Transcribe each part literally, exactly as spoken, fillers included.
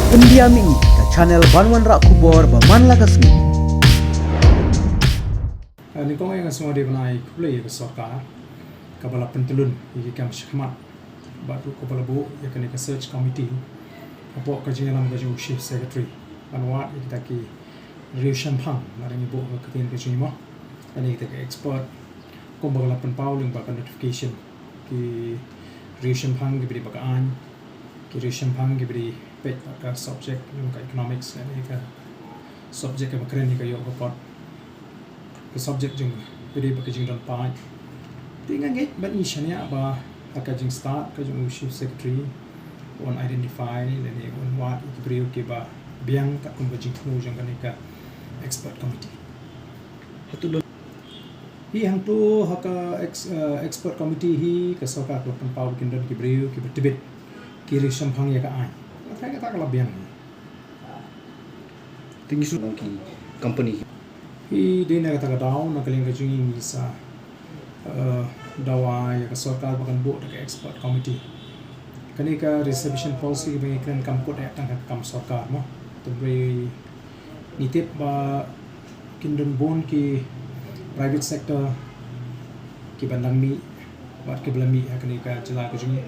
India Mihmih, ka channel ban wanrah khubor ba man la ka sngi. Ah, nyngkong eh nga sngewbha ban ai khublei ïa ka sorkar kaba la pyntlun ïa ki kam shakhmat bad ruh kaba la buh ïa kane ka search committee hapoh ka jingïalam ka jong u Chief Secretary ban wad ïa kita ki riew shemphang. Lada ngi buh ka ktien ka jong ngi mo, lane kita ki expert, kumba ka la pynpaw lyngba ka notification, ki riew shemphang kiba dei ba ka aiñ, ki riew shemphang kiba dei peit bad ka subject jong ka economics lane ka subject kaba kren ïa ka ïoh ka kot, ka subject jong ka dei bad ka jingdon paid. Te nga ngeit ban ïa shaniah ba ha ka jingstad ka jong u Chief Secretary un identify lane un wad ïa ki briew kiba biang katkum ka jingthmu jong kane ka expert committee. Hato don hi hangto ha ka ex-, eh, expert committee hi ka sorkar ka la pynpaw ba kin don ki briew kiba tbit ki riew shemphang ïa ka aiñ. Nga tharai kata ka la biang hi. Te ngi shu nang ki company. Hi dei na kata ka daw na ka liang ka jong ngi ngi sa, eh, dawa ïa ka sorkar ba kan buh da ka expert committee. Kane ka reservation policy ba ngi kren kam kut eh tang ka kam sorkar mo. Te hynrei ngi tip ba kin don bun ki private sector kiba nang mih bad kiba la mih ha kane ka jylla ka jong ngi.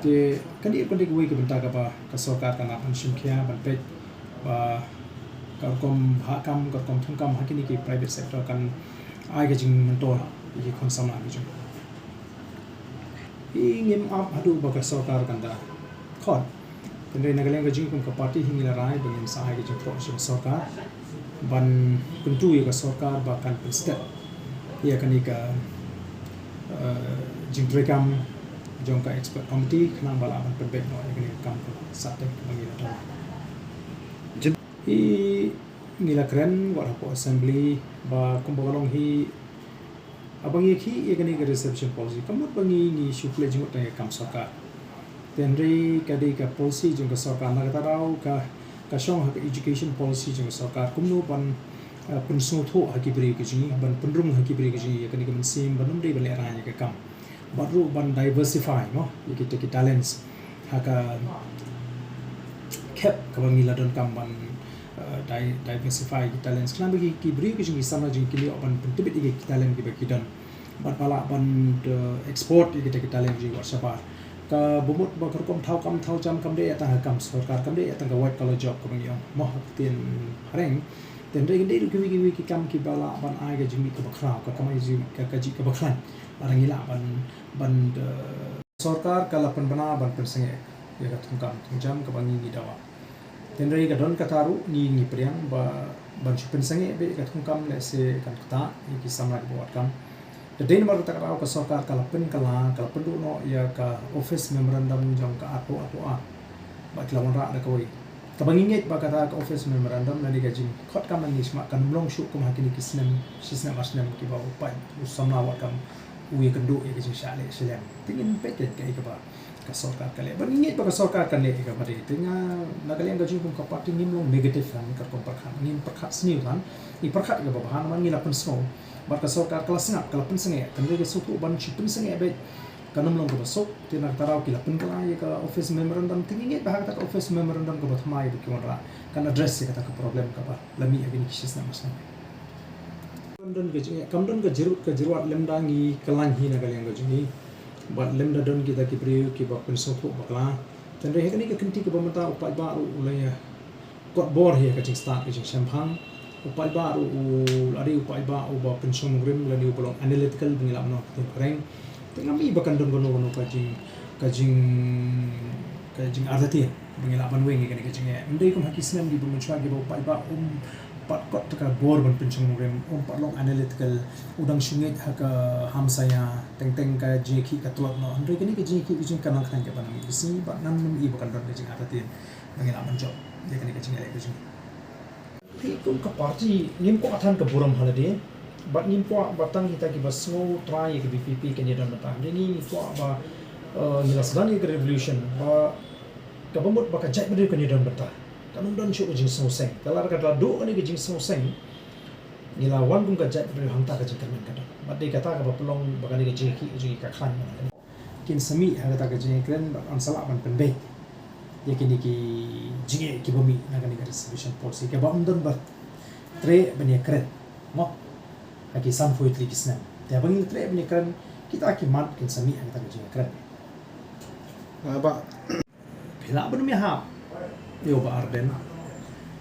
Te kane ka dei kawei ka bynta kaba ka sorkar kan nang ban shim khia ban peit ba ka rukom bhah kam, ka rukom thung kam ha kine ki private sector kan ai ka jingmyntoi ïa ki khun samla ki jong. Hi ngim ap haduh ba ka sorkar kan da khot. Hynrei na ka liang ka jong ngi kum ka party hi ngi la rai ba ngin sa ai ka jingthoh sha ka sorkar ban kyntu ïa ka sorkar ba kan pynstep ïa kane ka, eh, jingtrei kam jong ka expert committee khnang ba lah ban pynbeit noh ïa kane ka kam ka sahteng kaba ngi la dawa. Hi ngi la kren wat hapoh assembly ba kumba ka long hi, haba ngi ïakhih ïa kane ka reservation policy, ka mut ba ngi ngi shu plie jingmut tang ïa ka kam sorkar. Te hynrei ka dei ka policy jong ka sorkar, na kata daw ka, ka shong ha ka education policy jong ka sorkar kumno ban, eh, pynsngewthuh ha ki briew ki jong ngi, ban pynrung ha ki briew ki jong ngi ïa kane ka mynsiem ban ym dei ban lehraiñ ïa ka kam. Bad ruh ban diversify mo ïa kita ki talents ha ka khep kaba ngi la donkam ban, eh, di-, diversify ki talents. Khnang ba ki, ki briew ki jong ngi ki samla jong ngi kin ïoh ban pyntbit ïa ki talent kiba ki don bad ba lah ban, eh, export ïa kita ki talent jong ngi wat shabar. Kaba mut ba ka rukom thaw kam thaw jam kam dei ïa tang ka kam sorkar, kam dei ïa tang ka white collar job kaba ngi ong mo ha ka ktien phareng. Te hynrei dei ruh kiwei kiwei ki kam kiba lah ban ai ka jingmih kaba khraw, ka kamai jing, ka, ka jingmih kaba khlaiñ. Lada ngi lah ban, ban, eh, sorkar ka la pynbna ban pynsangeh ïa ka thungkam thungjam kaba ngi ngi dawa. Te hynrei ka don kata ruh ngi ngi pdiang ba ban shu pynsangeh beit ïa ka thungkam lehse kan ktah ïa ki samla kiba wad kam. Te dei namar kata ka daw ka sorkar ka la pynkylla, ka la pynduh noh ïa ka office memorandum jong ka arphew arphew ar. Ba ki la wanrah da kawei. Kaba ngi ngeit ba kata ka office memorandum lane ka jingkhot kam na ngi sma kan ym long shuh kum ha kine ki snem, shi snem ar snem kiba u paid u samla wad kam u ïakynduh ïa ka jingshah leh sha lem. Te ngin peit kaei kaba ka sorkar ka leh. Ba ngi ngeit ba ka sorkar kan leh ïa kaba dei. Te nga na ka liang ka jingkum ka party ngim long negative than ka rukom pyrkhat. Ngim pyrkhat sniew than. Ngi pyrkhat ïa kaba bha namar ngi la pynsngew. Bad ka sorkar ka la sngap, ka la pynsangeh. Kan dei ka sngewthuh ban shu pynsangeh beit. Kan ym long kaba suk, te na kata daw ki la pynkylla ïa ka office memorandum, te ngi ngeit ba ha kata ka office memorandum kaba thymmai ba ki wanrah kan address ïa kata ka problem kaba la mih ha kine ki shi snem ar snem. Kam don ka jingeh, kam don ka jyrwat, ka jyrwat lymda ngi kylla hi na ka liang ka jong ngi. Bad lymda don kita ki briew kiba pynsngewthuh bakla. Te hynrei ha kane ka kynti kaba mynta u paidbah ruh u la ïa kot bor hi ha ka jingstad ka jingshemphang. U paidbah ruh u la dei u paidbah uba pynshong nongrim lane uba long analytical ba ngi lah ban ong ha ka ktien phareng. Te ngam i ba kan don kano kano ka jing, ka jing, ka jingartatien ba ngi lah ban weng ïa kane ka jingeh. Ym dei kum ha ki snem kiba mynshuwa kiba u paidbah um pat kot ta ka bor ban pynshong nongrim, um pat long analytical, u dang shu ngeit ha ka hamsaia, teng teng ka jingïakhih ka tlot noh. Hynrei kane ka jingïakhih ka jong ngi kan nang khlaiñ katba nang mih ka sngi, bad ngam i ba kan don ka jingartatien ba ngi lah ban jop ïa kane ka jingïaleh ka jong ngi. Te kum ka party ngim kwah than ka burom ha lade, bad ngim kwah ba tang kita kiba sngew trai ïa ka V P P kin ïadon bynta. Hynrei ngi ngi kwah ba, eh, ngi la sdang ïa ka revolution ba kaba mut ba ka jaitbynriew kan ïadon bynta. Kan ym don shuh ka jingsngewseng. Te lada ka la duh kane ka jingsngewseng, ngi la wan kum ka jaitbynriew hangta ka jingkyrmen ka don. Bad dei kata kaba pynlong ba kane ka jingïakhih ka jong ngi ka khlaiñ. Kin sa mih ha kata ka jingïakren bad yn sa lah ban pynbeit. ïa kine ki jingeh kiba mih na kane ka reservation policy kaba ym don ba treh ban ïakren, mo, ha ki sanphew tylli ki snem. Te haba ngin treh ban ïakren, kita ki mat kin sa mih ha kata ka jingïakren. Ah, bah, phi lah ban ym ïahap ïa u Bah Ardent,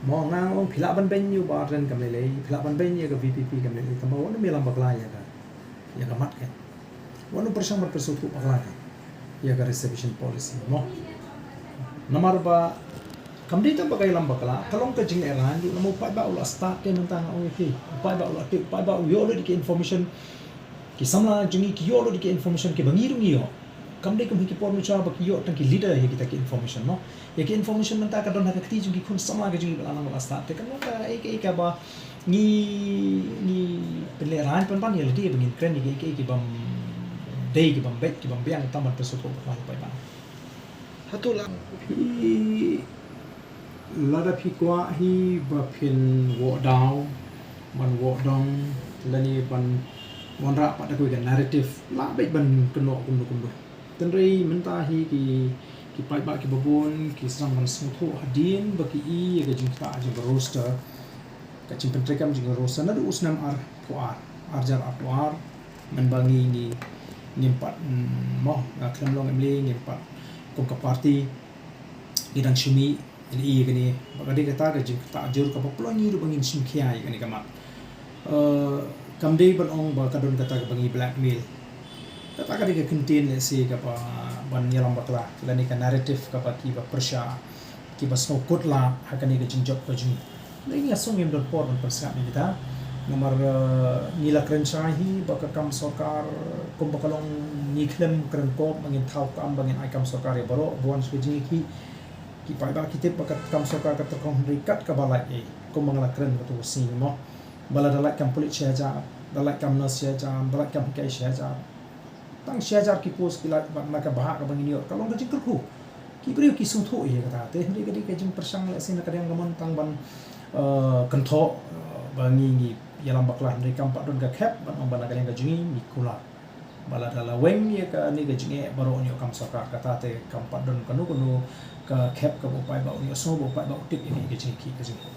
mo, nga ong phi lah ban beiñ ïa u Bah Ardent kam lei lei, phi lah ban beiñ ïa ka VPP kam lei lei, tangba wat nym ïalam bakla ïa ka, ïa ka mat ka. Wat nym pyrshang ban pynsngewthuh bakla ka ïa ka reservation policy, mo. Namar ba kam dei tang ba ka ïalam bakla, ka long ka jinglehrain ruh, namar u paidbah u la stad te, mynta nga ong ïa phi, u paidbah u la tip, u paidbah u ïoh lut ïa ki information, ki samla jong ngi ki ïoh lut ïa ki information kiba ngi ruh ngi ïoh. Kam dei kum ha ki por mynshuwa ba ki ïoh tang ki leader ïa kita ki information, mo. Ïa ki information mynta ka don ha ka kti jong ki khun samla ka jong ngi ba la nang ba la stad te, kan long kaei kaei kaba ngi, ngi pynlehrain pynban ïa lade ba ngin kren ïa kaei kaei kibym dei, kibym beit, kibym biang, tang ban pynsngewthuh bakla ïa u paidbah. Hato la phi, lada phi kwah hi ba phin wad daw ban wad dong lane ban wanrah pat da kawei ka narrative, lah beit ban kynnoh kumno kumno. Hynrei mynta hi ki, ki paidbah kiba bun ki sdang ban sngewthuh hadien ba ki i ïa ka jingktah jong ka roster, ka jingpyntreikam jong ka roster naduh u snem arphew ar, ar hajar arphew ar, mynba ngi, ngi, ngim pat, mm, mo, nga khlem long MLA, ngim pat kum ka party, ngi dang shu mih, ngi i ïa kane, ba ka dei kata ka jingktah jur kaba pynlong ïa ngi ruh ba ngin shim khia ïa kane ka mat. Eh, kam dei ban ong ba ka don kata kaba ngi blackmail. Kata ka dei ka kyntien lehse kaba ban ïalam bakla lane ka narrative kaba kiba pyrshah, kiba sngewkut la ha kane ka jingjop ka jong ngi. Ngi, nga sngew ngim don por ban pynsngap ïa kita. Namar, eh, ngi la kren shai hi ba ka kam sorkar kumba ka long, ngi khlem kren kop ba ngin thaw kam ba ngin ai kam sorkar ïa baroh, ba wan sha ka jingïakhih. Ki paidbah ki tip ba ka kam sorkar ka tyrkhong, hynrei kat kaba lait ei, kumba nga la kren katto ka sngi, mo. Ba lada lait kam pulit shi hajar, da lait kam nurse shi hajar, da lait kam hikai shi hajar, tang shi hajar ki post ki lait, bad na ka bhah kaba ngin ïoh, ka long ka jingkyrkhu. Ki briew ki sngewthuh ïa kata te, hynrei ka dei ka jingpyrshang lehse na ka liang ka mon tang ban, eh, kynthoh, eh, ba ngi, ngi ïalam bakla, hynrei kam pat don ka khep ban ong ba na ka liang ka jong ngi ngi kular. Ba lada la weng ïa kane ka jingeh baroh ngi ïoh kam sorkar, kata te kam pat don kano kano ka khep kaba u paidbah un ïohsngew, ba u paidbah u tip ïa kane ka jingïakhih ka jong ngi.